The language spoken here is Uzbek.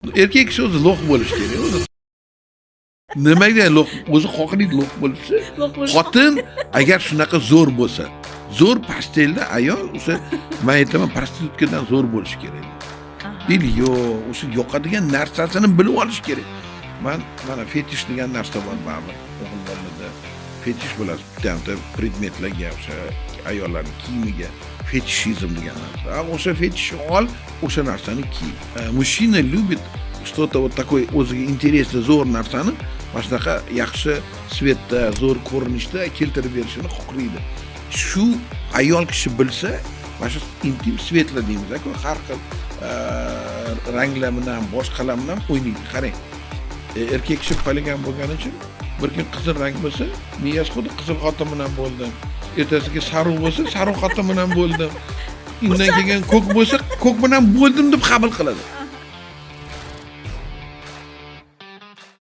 Erkak kishi o'zi лох bo'lishi kerak o'zi. Nimaga лох? O'zi xohlaydi лох bo'lishni. Лох bo'lish. Xotin agar shunaqa zo'r bo'lsa, zo'r постель da ayol o'sha, man aytaman, prostitutkadan zo'r bo'lishi kerak. Deydi, yo'q, o'sha yoqadigan narsasini bilib olish kerak. Man mana fetish degan narsa bor baribir o'g'il bolalarda. Fetish bo'ladi, bitta predmetlarga, o'sha ayollarning kiyimiga fetishizm degan narsa. A, o'sha fetishni ol, o'sha narsani kiy. Мужчина любит что-то вот такой o'ziga интересный, zo'r narsani mana shunaqa yaxshi свет da, zo'r ko'rinishda keltirib berishini xohlaydi. Shu ayol kishi bilsa, mana shu intim свет lar deymiz-ku, har xil ranglar bilan, boshqalar bilan o'ynaydi. Qarang, erkak kishi poligan bo'lgani uchun bir kun qizil rang bo'lsa, miyasi xuddi qizil xotin bilan bo'ldim, ertasiga sariq bo'lsa, sariq xotin bilan bo'ldim, undan keyin ko'k bo'lsa, ko'k bilan bo'ldim deb qabul qiladi.